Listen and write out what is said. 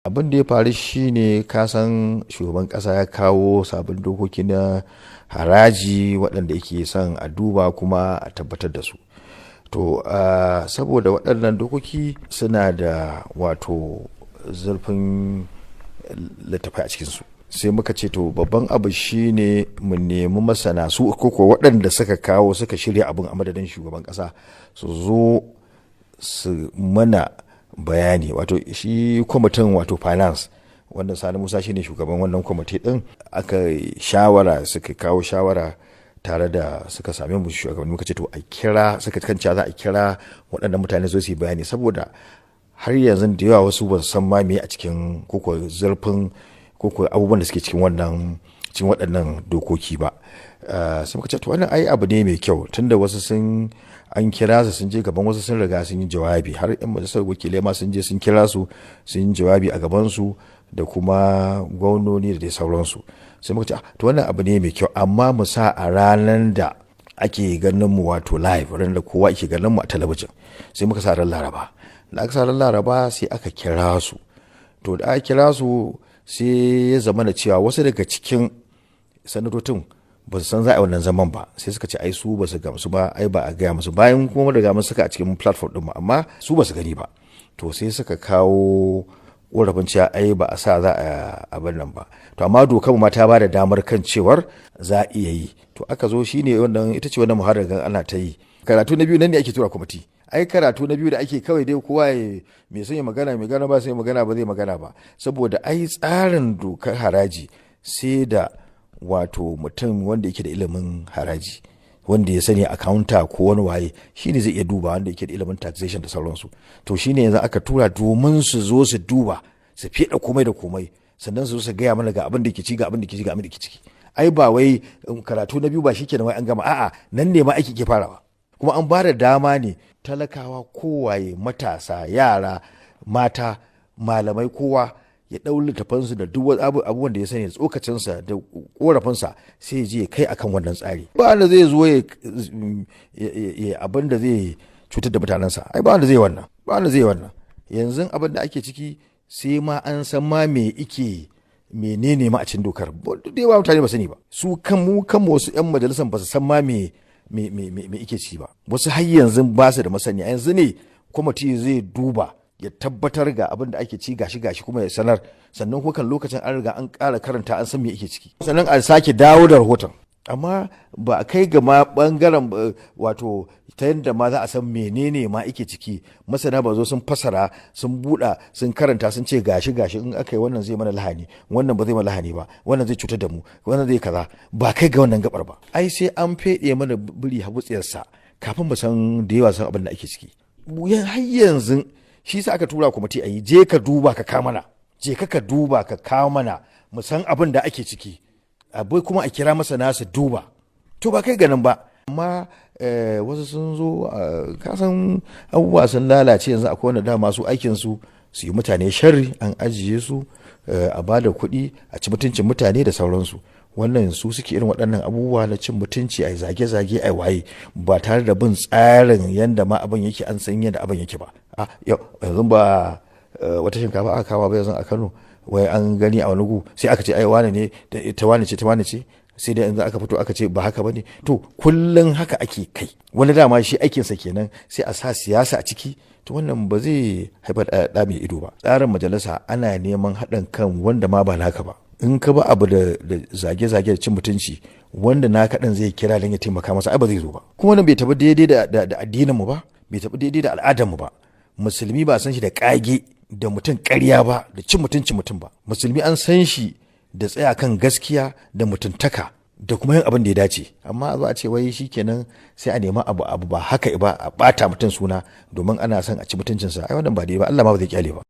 Abin da ya faru shine, kasan shugaban kasa ya kawo sabbin dokoki na haraji waɗanda yake son a duba kuma a tabbatar da su. To, saboda waɗannan dokoki suna da wato zurfin littattafai a cikinsu, sai muka ce to, babban abu shine mu nemi masana su koko waɗanda suka kawo, suka shirya abin a madadin shugaban ƙasa, su zo su mana bayani. Wato shi kwamitin, wato finance, wanda Sani Musa shine shugaban wannan kwamiti din, aka shawara, suka kawo shawara tare da suka same mu shugabanni. Muka ce to, a kira, suka kan za a kira waɗannan mutane zo su yi bayani, saboda har yanzu da yawa wasu ba su san ma me a cikin koko zurfin koko abubuwan da suke cikin wannan, cikin waɗannan dokoki ba. Sai muka ce to, wannan ai abu ne mai kyau, tunda wasu sun an kira su, sun je gaban wasu, sun riga sun yi jawabi, har yan majalisar wakilai ma sun je sun kira su, sun yi jawabi a gaban su, da kuma gwamnoni da dai sauransu. Sai muka ce to, wannan abu ne mai kyau, amma mu sa a ranar da ake ganin mu, wato live, ranar da kowa ake ganin mu a talabijin. Sai muka sa ran Laraba. Da aka sa ran Laraba, sai aka kira su. To, da aka kira su, sai ya zama da cewa wasu daga cikin sanatocin ba su san za a yi wannan zaman ba. Sai suka ce ai su ba su gamsu ba, ai ba a gaya musu, bayan kuma riga mun saka a cikin platform din mu, amma su ba su gani ba. To, sai suka kawo korafin cewa ai ba a sa za a abin nan ba. To, amma dokar mu ma ta ba da damar kan cewar za a iya yi. To, aka zo, shine wannan, ita ce wannan muhawarar ana ta yi. Karatu na biyu nan ne ake tura kwamiti. Ai karatu na biyu da ake kawai dai kowa ya mai son ya magana, mai gana ba sai magana ba zai magana ba, saboda ai tsarin dokar haraji sai da wato mutum wanda yake da ilimin haraji, wanda ya sani accountant ko wani waye, shine zai iya duba, wanda yake da ilimin taxation da sauransu. To, shine yanzu aka tura domin su zo su duba, su fiɗa komai da komai, sannan su zo su gaya mana ga abin da ke ci, ga abin da ke ci, ga abin da ke ciki. Ai ba wai karatu na biyu ba shikenan wai an gama. A'a, nan ne ma aiki ke farawa. Kuma an ba da dama ne talakawa, kowaye, matasa, yara, mata, malamai, kowa ya ɗau littafansu da duk abubuwan da ya sani, da tsokacinsa da korafinsa, sai ya je ya kai akan wannan tsari. Ba wanda zai zo ya abin da zai cutar da mutanensa. Ai ba wanda zai wannan, ba wanda zai wannan. Yanzu abin da ake ciki, sai ma an san ma me ike, menene ma a cikin dokar. Da yawa mutane ba sani ba. Su kan mu kan wasu yan majalisar ba su san ma me ike ci ba. Wasu har yanzu ba su da masaniya. Yanzu ne kwamiti zai duba ya tabbatar ga abin da ake ci, gashi gashi, kuma ya sanar. Sannan kuma kan lokacin an riga an ƙara karanta, an san me ake ciki, sannan a sake dawo da rahoton. Amma ba a kai ga ma bangaren wato ta yadda ma za a san menene ma ake ciki, masana ba zo sun fasara, sun buɗa, sun karanta, sun ce gashi gashi, in aka yi wannan zai mana lahani, wannan ba zai mana lahani ba, wannan zai cutar da mu, wannan zai kaza. Ba kai ga wannan gabar ba. Ai sai an feɗe mana biri habutsiyarsa kafin mu san, da yawa san abin da ake ciki. Har yanzu shi sa aka tura kwamiti a yi, je ka duba ka kawo mana, je ka duba ka kawo mana, mu san abin da ake ciki. Abai kuma a kira masana su duba. To, ba kai ganin ba. Amma wasu sun zo, kasan abubuwa sun lalace yanzu. Akwai wanda dama su aikin su su yi mutane sharri, an ajiye su, a ba da kuɗi a ci mutuncin mutane da sauransu. Wannan su suke irin waɗannan abubuwa na cin mutunci, a zage-zage, a waye, ba tare da bin tsarin yadda ma abin yake, an san yadda abin yake ba. Yanzu ba wata shinkafa aka kama ba yanzu a Kano, wai an gani a wani gu, sai aka ce ai wane ne, ta wane ce, ta wane ce. Sai dai yanzu aka fito aka ce ba haka bane. To, kullun haka ake kai. Wani dama shi aikinsa kenan, sai a sa siyasa a ciki. To, wannan ba zai haifar da ɗa mai ido ba. Tsarin majalisa ana neman haɗin kan wanda ma ba naka ba. In ka ba abu da zage-zage da cin mutunci, wanda naka ɗin zai kira don ya taimaka masa, ai ba zai zo ba. Kuma wannan bai tafi daidai da addinin mu ba, bai tafi daidai da al'adar mu ba. Musulmi ba san shi da kage da mutum ƙarya ba, da cin mutuncin mutum ba. Musulmi an san shi da tsaya kan gaskiya da mutuntaka da kuma yin abin da ya dace. Amma a zo a ce wai shikenan, sai a nemi abu ba haka ba, a bata mutum suna domin ana son a ci mutuncinsa, ai wannan ba daidai ba. Allah ma ba zai kyale ba.